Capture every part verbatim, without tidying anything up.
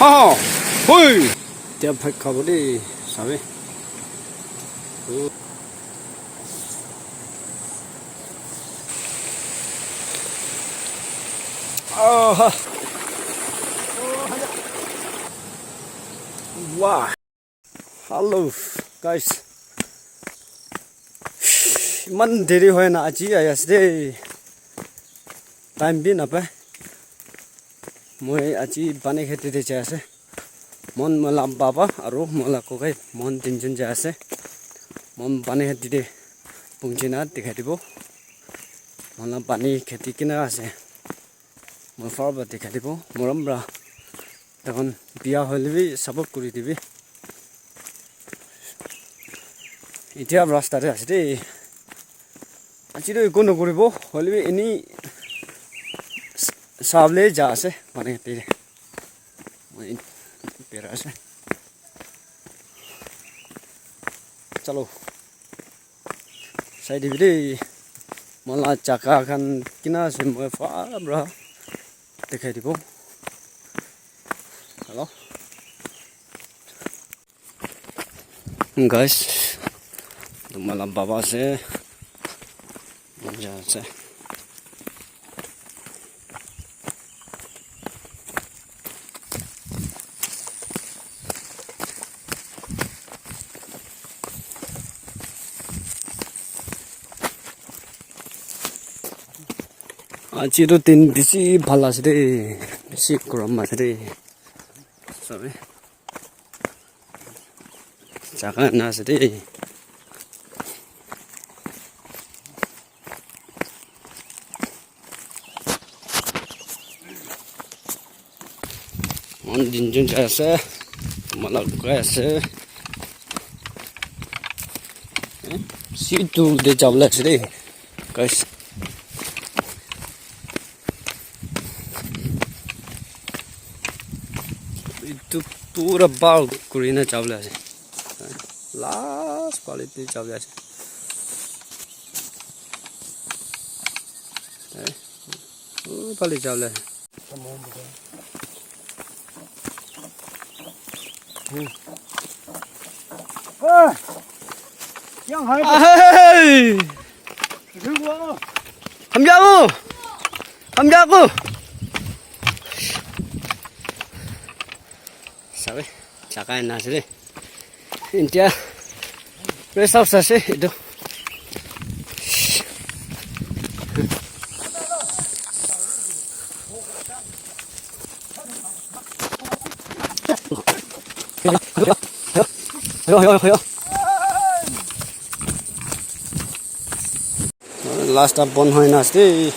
Ha! Hui! Tia bhat khabo de, sabe. Aha. Wow. Hello, guys. Iman deri hoi na aji ahi ase de. Time bi napai. Moi aji pani kheti te jai ase. Mon mola baba aru mola kokai mon tinjon jai ase. Mon pani kheti te punchi na dikhai dibo. Mola pani kheti kina ase. Moi far ba dikhai dibo. Morom bra. Takhan biya hoile bi support kuri dibi. Etiya rasta te ase de. Aji toh eku nokuribo, hoile bi eni s-, sabole ja ase, mane yate. Moi bera ase. Chalo. Sai dibi de. Mola jaka khan kina ase, moi far pra dikhai dibo. Hello. Guys, etu moila baba ase. Moja ase. Aji tu din bishi bhal ase de, bishi gorom ase de. Sorry. Jaga na ase de. Mon dinjun jai ase, mala bukai ase. Eh, si tu de jabla ase de, guys. Etu pura bhal kurina jabole ase. Last quality jabole ase. Eh, uh, phale jabole ase. Hmm. Ah! Yang hai. Ahai! Hamjaku! Hamjaku! Sabe, jaga ena ase de. India rest house ase etu. Last up bon hoi na ase.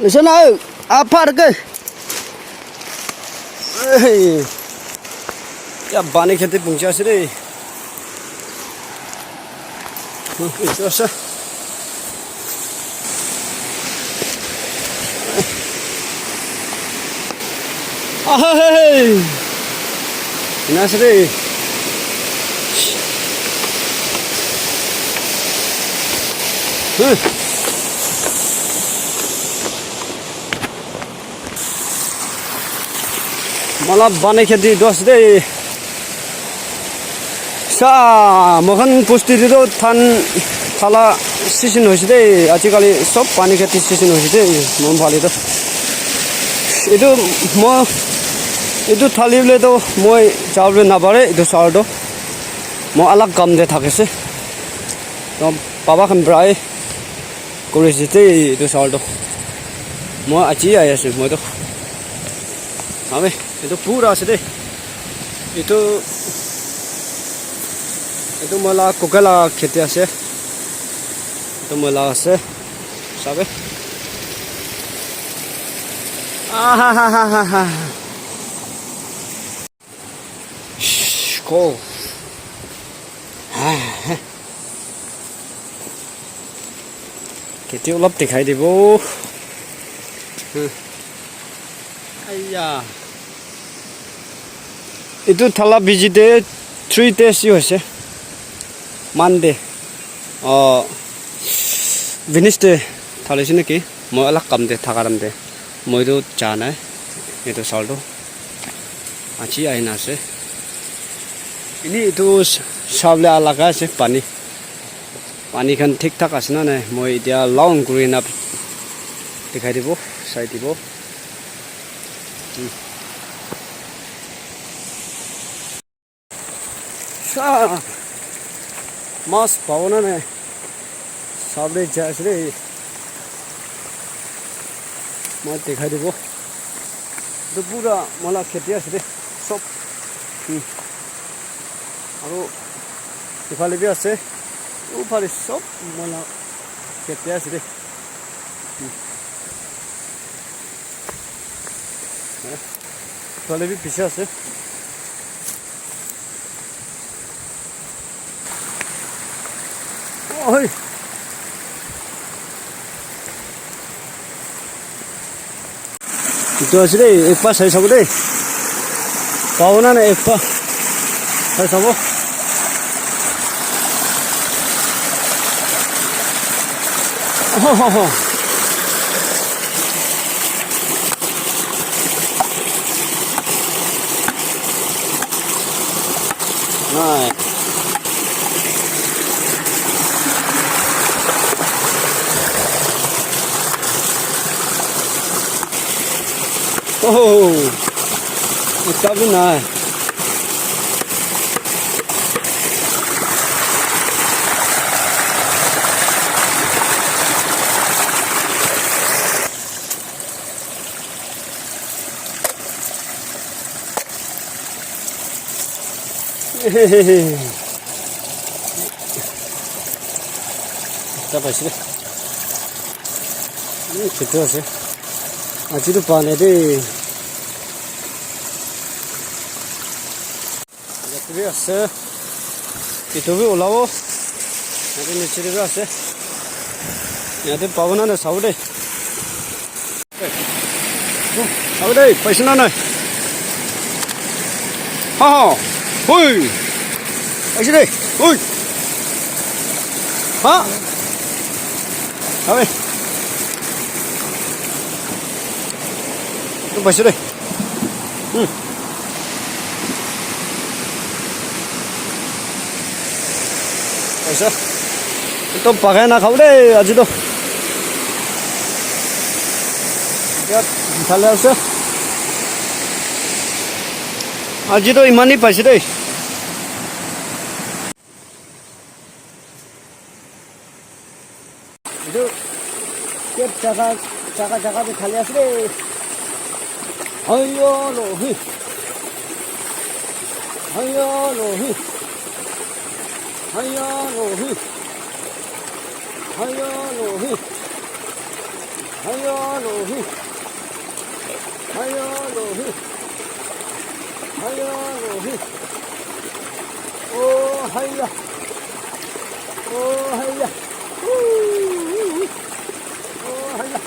Listen out. Apar ke. Hey. Ya pani kheti pungcha ase de. Etu ase. Aha, hey, hey. Ena ase de. Huh. Mala bane kheti etu ase de. Sa, moikhan bosti te toh dhan thala season hoise de, ajikali sob pani kheti season hoise de, mon bhal etu. Etu mo, etu thali bole toh moi jabole napare, etu sal toh. Moi alag kam te thakise. Toh baba khan para kuri ase de, etu sal toh. Moi aji ahi ase, moi toh. Abe. Etu pura ase de. Etu, etu moi la kokai la kheti ase. Etu moi la ase. Sabe? Ahahahaha. Shh, ko. Ah, eh. Kheti olop dikhai dibo. Hmm. Aiya. Etu thala biji te three days hi hoise. Monday. Oh, Wednesday thalise naki. Moi alak kam te thaka time te. Moi tu ja nai. Etu sal tu aji ahina ase. Ini etu sable alaga ase pani. Pani khan thik thak ase na nai? Moi etia long kuri na dikhai dibo, sai dibo. Hmm. Sa, mas pabo na nai? Sable jai ase de. Moi dikhai dibo. Etu pura moi la kheti ase de. Sob. Hmm. Aru ephale bi ase. Uphale sob moi la kheti ase de. Hmm. Eh, ephale bi bishi ase. Oi. Etu ase de, ekbaar sai sabo de. Pabo na nai ekbaar sai sabo. Ho, ho, ho. Nai. Oh, ekta bi nai. Ekta paise de. Umm, chutu ase. Aji tu pa nai de. Yate bi ase. Etu bi olabo. Yate niche te bi ase. Yate pabo na nai sabo de. Abe dei, paisa na nai? Ha ha. Hui. Paisa dei. Hui. Ha. Abe. Tu paisa dei. Hmm. Paisa. Ekdom bagai na khabo de, aji toh. Birat bhal ase. Aji toh iman hi paise de. Etu ket jaga, jaga, jaga te thali ase de. Haya lohi. Haya lohi. Haya lohi. Haya lohi. Haya lohi. Haya lohi. Haya lohi. Oh, haya. Oh, haya. Woo, woo, woo. Oh, haya.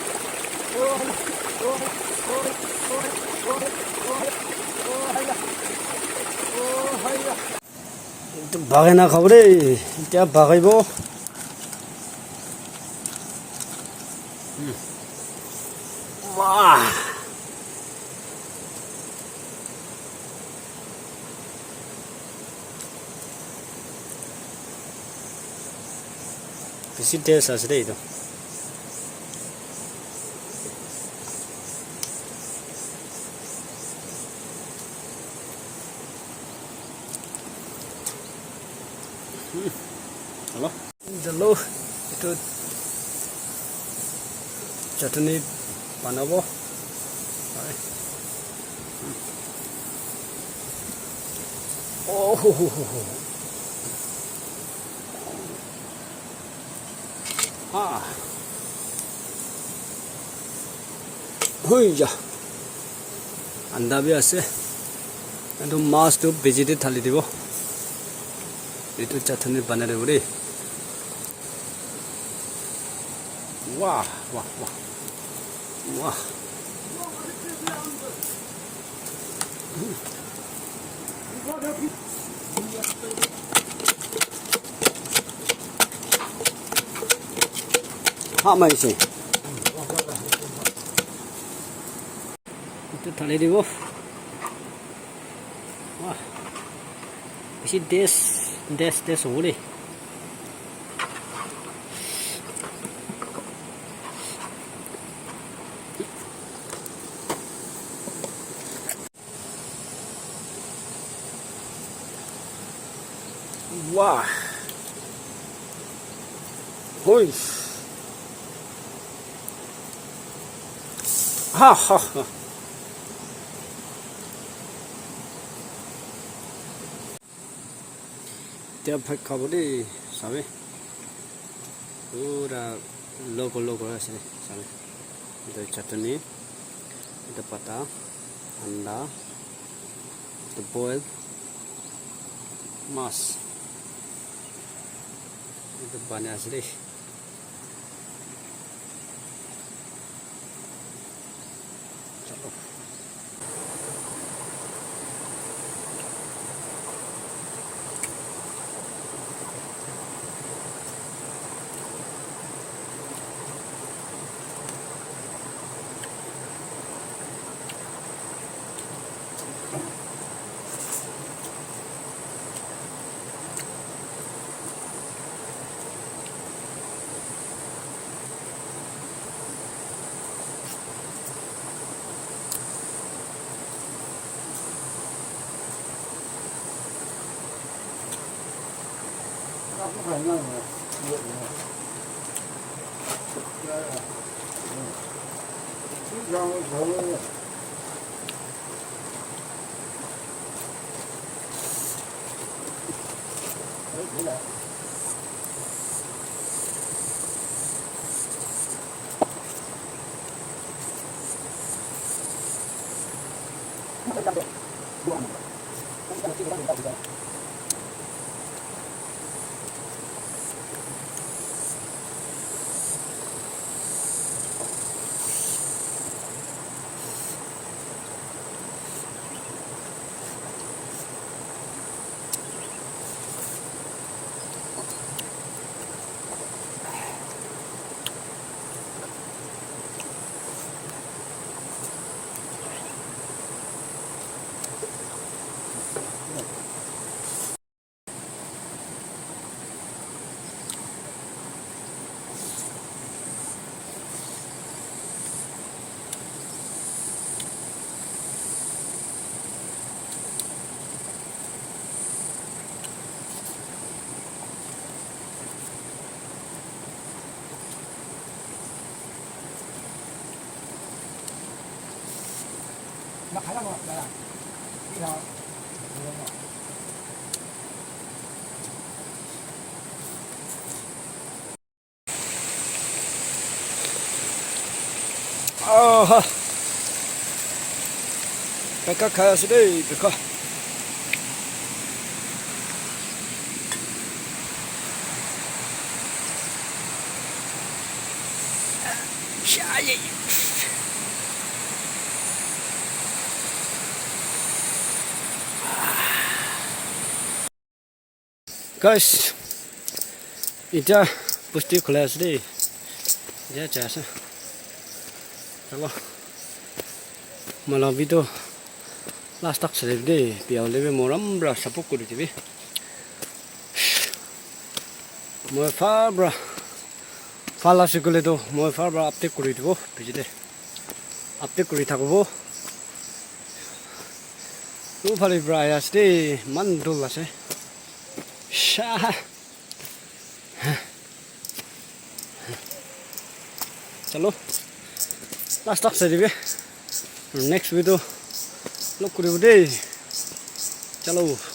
Oh, haya. Oh, haya. Oh, haya. Oh, haya. Oh, haya. Oh, haya. Etu bagai na khabo de, etia bagaibo. Hmm. Wah. Bishi taste ase de etu. Hmm. Hello. Hello. Etu chutney banabo. Hoi. Oh, ho, ho, ho, ho. Ah. Hui ya. Anda bi ase. Etu mas tu biji te thali dibo. Etu chutney banai dibo de. Wah, wah, wah. Wah. Ha, mai se. Thali dibo. Wah. Bishi taste, taste, taste hobo de. Wah. Hoi. Ha, ha, ha. Etia bhat khabo de, sabi. Pura local, local ase, sabi. Etu chutney, etu pata, anda, etu boil, mas. Etu banai ase de. Aha. Beka khai ase dei, beka. Guys, etia bosti khulai ase de. Etia jai ase. Chalo. Moi la video last tak sare de. Bia hoile bi morom pra support kuri dibi. Moi far pra, far la sikule to moi far pra update kuri dibo. Piche de update kuri thakibo. Uphale pra ahi ase de, eman dol ase. Sha. Chalo. Last tak sai dibe. Next video log kuribo de. Chalo.